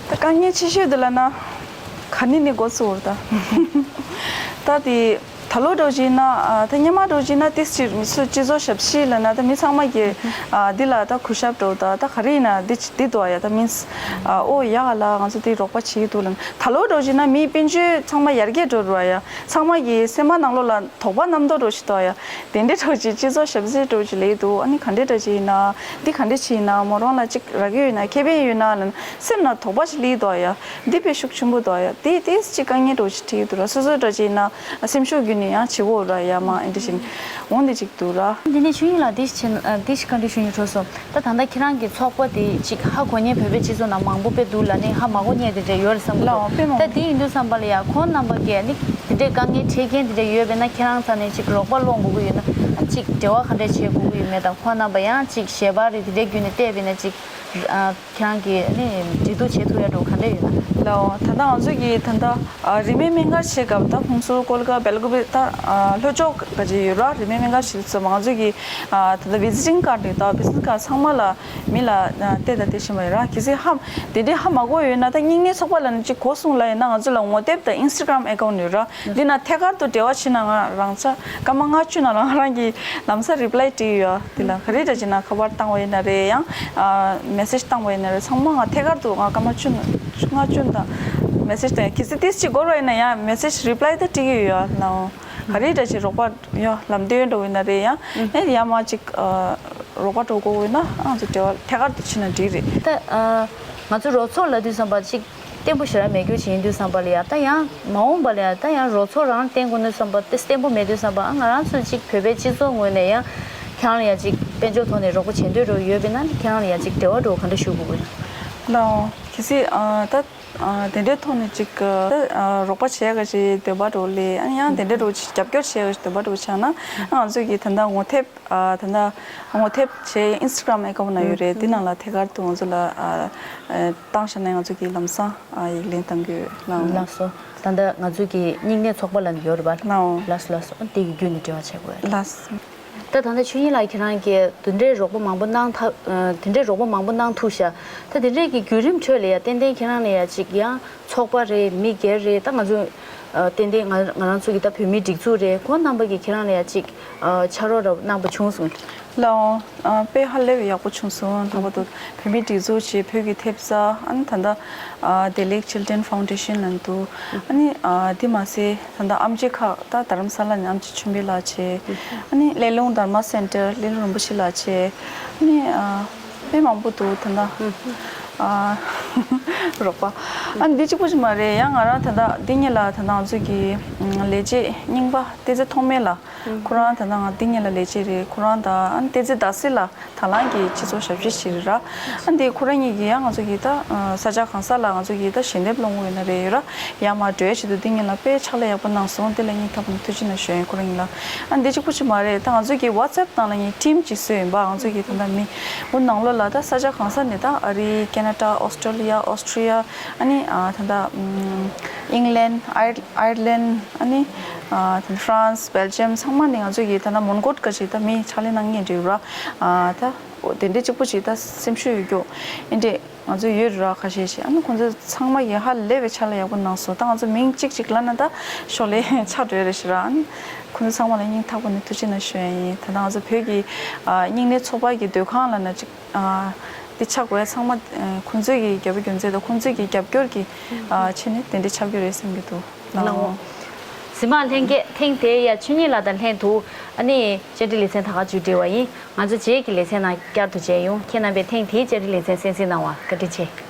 ད་དཀའ་ངལ་ཆེ་ཤོས་དེ་ལ་ན་ག་ནས་ནས་འགོ་ཚུགས་པ་རེད་ད། ད་དེ། ད་ལོ་འགྲོ་བཞིན་ན་ཨ་ད་སྔོན་མ་འགྲོ་བཞིན་ན་ཏིས་ཅིག་མི་ཚོས་སྤྱི་ཚོགས་ཞབས་ཕྱི་ལ་ན་ད་མི་ཚང་མ་གི་ཨ་འདི་ལ་ད་གུས་ཞབས་འགྲོ་ད་ད་ག་རེ་ཡིན་ན་འདི་འདི་འདུག་ཨ་ཡ་ད་མིན་ཨ་ཨོ་ཡ་ག་ལ་ང་ཚོ་འདི་རོགས་པ་བྱེད་ཀྱི་འདུག་ལ་ན། ད་ལོ་འགྲོ་བཞིན་ན་མིའི་དཔལ་འབྱོར་ཚང་མ་ཡར་རྒྱས་འགྲོ་རུ་ཨ་ཡ་ཚང་མ་གི་སེམས་པ་ནང་ལོགས་ལ་དོགས་པ་རྣམ་རྟོག་འགྲོ་ཞིག་འདུག་ཨ་ཡ། དེ་འདྲའི་འགྲོ་ཅིག་སྤྱི་ཚོགས་ཞབས་ཕྱི་འགྲོ་ཅིག་ལས་འདུག་ཨ་ནི་ག་འདྲའི་འདྲ་ཅིག་ཡིན་ན་འདི་ག་འདྲ་ཅིག་ཡིན་ན་མོ་རང་ལ་ཅིག་རག་གི་ཡོད་ན་ཁེ་ཕན་ཡོད་ན་ལ་ན་སེམས་ན་དོགས་པ་ཞིག་སླེབས་འདུག་ཨ་ཡ། འདི་དཔེ་ཤུགས་ཆེན་པོ་འདུག་ཨ་ཡ། དེ་དེ་ཅིག་དཀའ་ངལ་འགྲོ་ཅིག་འཕྲད་ཀྱི་འདུག་ར། སོ་སོ་འདྲ་ཅིག་ཡིན་ན། སེམས་ཤུགས་བརྒྱུད་ནས་ཡང་བྱེད་དགོས་ར་ཡ་མ་ཨེ་འདྲ་ཞིག་འོང་འདི་ཅིག་འདུག་ར། འདི་ནས་ཆོས་ཉིད་ལགས་འདི་ཞིག་བྱེད་ན་འདི་ཞིག་བཀའ་འདྲི་ཞུ་སྙིང་བྲོ་སོང་། ད་ད་ལྟ་ཁྱེད་རང་གི་ཚོགས་པ་དེ་ཅིག་ཧ་གོ་མཁན་བོད་པའི་སྤྱི་ཚོགས་ནང་མང་པོ་དཔེ་འདུག་ལ་ནི་ཧ་མ་གོ་མཁན་དེ་འདྲ་ཡོད་རེད་བསམ་གྱི་ལའོ་འདུག་དཔེ་མང་ད་དེ་ཡིན་དུས་བསམ་པ་ལ་ཡ་ཁོང་རྣམ་པ་གས་ནི་དེ་འདྲའི་དཀའ་ངལ་འཕྲད་མཁན་དེ་འདྲ་ཡོད་པས་ན་ཁྱེད་རང་ཚ་ནས་ཅིག་རོགས་པ་སློང་དགོས་ཀྱི་ཡོད་ན་ཅིག་འབྲེལ་བ་ག་འདྲ་བྱེད་དགོས་ཀྱི་ཡོད་མེད་དང་ཁོང་རྣམ་པ་ཡང་ཅིག་ཞལ་པར་རེ་དེ་འདྲའི་བརྒྱུད་ནས་བལྟས་པས་ན་ཅིག་ཁྱེད་རང་གིས་ནི་འབྲེལ་གཏུག་བྱེད་ཐུབ་ཡ་འགྲོ་ག་འདྲ་ཡོད་ན། ལའོ། ད་ལྟ་ང་ཚོ་གིས་ད་ལྟ་ཨ་རིན་མེད་སྨན་ཁང་བྱེད་སྐབས་ད་ཧུན་སུར་ཀོ་ལི་གྷལ་སྦེལ་ཀོབ་ད་ཨ་ལྷོ་ཕྱོགས་ག་ཅིག་ཡོད་ར། རིན་མེད་སྨན་ཁང་བྱེད་སྐབས་ང་ཚོ་གིས་ཨ་ད་ལྟ་བི་ཛི་ཊིང་ཀར་དེ་དང་བི་ཛི་ཊིང་ཀར་ཚང་མ་ལ་མི་ལ་ཨ་བལྟས་དང་བལྟས་བཞིན་པ་ཡོད་ར། གལ་སྲིད་ཧམ་དེ་འདྲའི་ཧ་མ་གོ་ཡོད་ན་ད་སྙིང་ནད་ཚོགས་པ་ལ་ནི་ཅིག་གོ་སོང་ལ་ཡིན་ན་ང་ཚོ་ལ་ངོ་དེབ་དང་ཨིན་སི་ཊ་གྷ་རམ་ཨེ་ཀའུན་ཊི་ཡོད་ར། འདི་ན་ཐད་ཀར་དུ་འབྲེལ་བ་བྱེད་ན་ང་རང་ཚ་སྐར་མ་ལྔ་བཅུ་ནང་ལ་ང་རང་གིས་ལམ་སང་རི་པ་ལའི་སྤྲད་ཀྱི་ཡོད། དེ་ལ་ག་རེ་འདྲ་བྱས་ན་ཁ་པར་བཏང་བ་ཡིན་ན་རེད་ཡང་ཨ་མེ་སེ་ཇི་བཏང་བ་ཡིན་ན་རེད་ཚང་མ་ང་ཐད་ཀར་དུ་ང་སྐར་མ་བཅུ་ལྔ་བཅུ་དང་མེ་སེ་ཇི་དང་གལ་སྲིད་ཏིས་ཅིག་འགོར་བ་ཡིན་ན་ཡང་མེ་སེ་ཇི་རི་པ་ལའི་ད་སྤྲད་ཀྱི་ཡོད་ལའོ། ག་རེ་འདྲ་བྱས་རོགས་པ་ཡང་ལམ་སྟོན་འགྲོ་ཡིན་ན་རེད་ཡང་ཨེ་ཡང་མ་ཅིག་ཨ་རོགས་པ་འགྲོ་དགོས་ཡོད་ན་ང་ཚོ་འབྲེལ་བ་ཐད་ཀར་དུ་བྱེད་ན་འགྲིག་རེད། ད་ཨ་ང་ཚོ་རོགས་ཚོགས་ལབ་དུས་ཙམ་པ་ཅིག་བརྟན་པོ་ཞེ་དྲག་མེད་རྒྱུ་ཞིག་ཡིན་དུས་ཙམ་པ་ལ་ཡ་ད་ཡང་མ་འོངས་པ་ལ་ཡ་ད་ཡང་རོགས་ཚོགས་རང་བརྟན་དགོས་ནས་བསམ་པ་དེ་བརྟན་པོ་མེད་དུས་ཙམ་པ་ཨ་ང་རང་ཚོ་གཅིག་བོད་པའི་སྤྱི་ཚོགས་ངོས་ནས་ཡང་ཁྱེད་རང་ལ་ཡ་གཅིག་དཔལ་འབྱོར་ཐོག་ནས་རོགས་པ་བྱེད་འདོད་རོགས་ཡོད་པས་ན་ཁྱེད་རང་ལ་ཡ་གཅིག་འབྲེལ་བ་འགྲོ་ག་འདྲ་ཞུ་དགོས་ཀྱི་ལའོ། གལ་སྲིད་ཨ་ད་ཨ་དེ་འདྲའི་ཐོག་ནས་གཅིག་ཨ་ད་ཨ་རོགས་པ་བྱེད་ཡ་གི་འདོད་པ་འགྲོ་ལས་ཨ་ཡང་དེ་འདྲའི་རོགས་རྒྱབ་སྐྱོར་བྱེད་ཡ་གི་འདོད་པ་འགྲོ་བྱས་ན་ང་ཚོ་གི་ད་ལྟ་ངོ་དེབ། ཨ་ད་ལྟ་ངོ་དེབ་བྱས་ཨིན་སི་ཊ་གྷ་རམ་ཨེ་ཀའུན་ཊི་ནང་ཡོད་རེད། དེ་ནང་ལ་ཐད་ཀར་དུ་ང་ཚོ་ལ་ཨ་ཨ་བཏང་བཞག་ན་ང་ཚོ་གིས་ལམ་སང་ཨ་ཡིག་ལན་གཏང་གི་ཡོད་ལགས། ལགས་སོ། ད་ལྟ་ང་ཚོ་གི་སྙིང་ནད་ཚོགས་པ་ལ་ཡོད་རེད་པ། ལགས་སོ་ལགས་སོ། དེ་གི་བརྒྱུད་ནས་འབྲེལ་བ་བྱེད་དགོས། ལགས་སོ། ད་ད་ལྟ་ཆོས་ཉིད་ལགས་ཁྱེད་རང་གིས་དེ་འདྲའི་རོགས་པ་མང་པོ་གནང་ཐ་ཨ་དེ་འདྲའི་རོགས་པ་མང་པོ་གནང་ཐུབ་ཤག་ད་དེ་འདྲའི་གི་བརྒྱུད་རིམ་ཁྲོད་ལ་ཡ་ཏན་ཏན་ཁྱེད་རང་ལ་ཡ་ཅིག་ཡང་། ཚོགས་པ་རེད། མི་སྒེར་རེད། ད་ང་ཚོ་ཨ་ཏན་ཏན་ང་ང་རང་ཚོ་གི་ད་བོད་མིའི་སྒྲིག་འཛུགས་རེད། ཁོང་རྣམ་པ་གིས་ཁྱེད་རང་ལ་ཡ་གཅིག་ཨ་ཕྱག་རོགས་རབ་གནང་པ་བྱུང་སོང་། ལའོ། ཨ་དཔེ་ཧ་ལས་པའི་ཡག་པོ་བྱུང་སོང་། ལྷག་པར་དུ་བོད་མིའི་སྒྲིག་འཛུགས་བྱས་བོད་ཀྱི་ཐེབས་རྩ་ཨ་ནི་ད་ལྟ་ཨ་བདེ་ལེགས་ཆིལ་ཌེན་ཕའུན་ཌེ་ཤན་ལབ་འདུག་ཨ་ནི་ཨ་དེ་མ་ཟད་ད་ལྟ་ཨེམ་ཆི་ཁག་ད་རྡ་རམ་ས་ལ་ནས་ཨེམ་ཆི་ཆོས་འཕེལ་ལགས་བྱས། ཨ་ནི་སླེ་ལུང་དྷར་མ་སེན་ཊར་སླེ་ལུང་རིན་པོ་ཆེ་ལགས་བྱས། ཨ་ནི་ཨ། དཔེ་མང་པོ་འདུག་ད་ལྟ། ཨ་རོགས་པ། ཨ་འདི་གཅིག་པུ་ཅིག་མ་རེད། ཡང་ང་རང་ད་ལྟ་འདི་གཉིས་ལ་ད་ལྟ་ང་ཚོ་གི་ལས་བྱེད་རྙིང་པ་བསྟན་འཛིན་ཐོགས་མེད་ལགས། ཁོ་རང་ད་ལྟ་ང་འདི་གཉིས་ལ་ལས་བྱེད་རེད། ཁོ་རང་དང་ཨ་བསྟན་འཛིན་ཟླ་སྲས་ལགས་ད་ལམ་གྱི་སྤྱི་ཚོགས་ཞབས་ཕྱི་ཞིག་རེད་ར། ཨ་འདི་ཁོ་རང་གཉིས་ཀྱིས་ཡང་ང་ཚོ་གི་ད་ས་ཆ་གང་ས་ལ་ང་ཚོ་གི་ད་ཞལ་འདེབས་སློང་གི་ཡོད་ན་རེད་ཡོད་ར། ཡར་མར་འགྲོ་ཡ་ཆེད་དུ་འདི་གཉིས་ལ་དཔེ་ཕྱག་ལས་ཡག་པོ་གནང་སོང་། དེ་ལ་སྙིང་ཐག་པ་ནས་ཐུགས་རྗེ་གནང་ཞུ་ཡིན་ཁོ་རང་གཉིས་ལ། ཨ་འདི་གཅིག་པུ་ཅིག་མ་རེད། ད་ང་ཚོ་གི་ཝ་ཊི་སེབ་ནང་ལ་ངས་ཊིམ་ཅིག་བཟོས་ཡིན་པ། ང་ཚོ་གི་ད་ལྟ་མི་འོ་ནང་ལོགས་ལ་ད་ས་ཆ་གང་ས་ནས་ད་ཨ་རི་ཁེ་ན་ཌ་ཨོ་སི་ཊྲེ་ལི་ཡ་ཨོ་སི་ཊྲེ་ ཡ། ཨ་ནི་ཨ་ད་ལྟ་ཨམ་ཨིང་ལན། ཨའི་ཨའི་ལན། ཨ་ནི་ཨ་ད་ལྟ་ཧྥ་རན་སི། སྦེལ་ཇམ། ཚང་མ་ནི་ང་ཚོ་གི་ད་ལྟ་མོན་གྷོ་ག་ཅིག་ད་མི་ཕྱག་ལས་གནང་མཁན་འདྲ་ཡོད་ར། ཨ་ད་དེ་འདྲའི་གཅིག་པོ་ཅིག་ད་སེམས་ཤུགས་ཡོད་རྒྱུ་ཨེ་འདྲས་ང་ཚོ་ཡོད་ར། ཁ་ཤས་ཤིག་ཨ་ནི་ཁོང་ཚོ་ཚང་མ་གི་ཧ་ལས་པའི་ཕྱག་ལས་ཡག་པོ་གནང་སོང་། ད་ང་ཚོ་མིང་གཅིག་གཅིག་ལབ་ན་ད་ཤོག་ལེ་ཆགས་འགྲོ་ཡ་རེད་ཤག་ར། ཨ་ནི་ཁོང་ཚོ་ཚང་མ་ལ་སྙིང་ཐག་པ་ནས་ཐུགས་རྗེ་གནང་ཞུ་ཡ་ཡིན། ད་ལྟ་ང་ཚོ་བོད་ཀྱི་ཨ་རྙིང་ནད་ཚོགས་པ་གི་སྡོད་ཁང་ལབ་ན་ཅིག་ཨ་འདི་ཆགས་དགོས་ཡ་ཚང་མ་ཨ་ཁོང་ཚོས་ཀྱི་རྒྱབ་སྐྱོར་མཛད་དང་ཁོང་ཚོས་ཀྱི་རྒྱབ་སྐྱོར་གྱི་ཨ་ཆེད་ནས་དེ་འདྲ་ཆགས་རྒྱུ་རེད་བསམ་གྱི་འདུག་ལགས་འོ། གཟིགས་མ་ལྷན་རྒྱས། ཐེངས་དེ་ཡ་ཆོས་ཉིད་ལགས་དང་ལྷན་དུ་ཨ་ནི་བཅར་འདྲི་ལེ་ཚན་ད་ག་མཇུག་སྒྲིལ་བ་ཡིན། ང་ཚོ་རྗེས་ཀྱི་ལེ་ཚན་ནང་བསྐྱར་དུ་མཇལ་ཡོང་། ཁྱེད་རྣམ་པས་ཐེངས་དེའི་བཅར་འདྲི་ལེ་ཚན་གསན་གཟིགས་གནང་བར་བཀའ་དྲིན་ཆེ།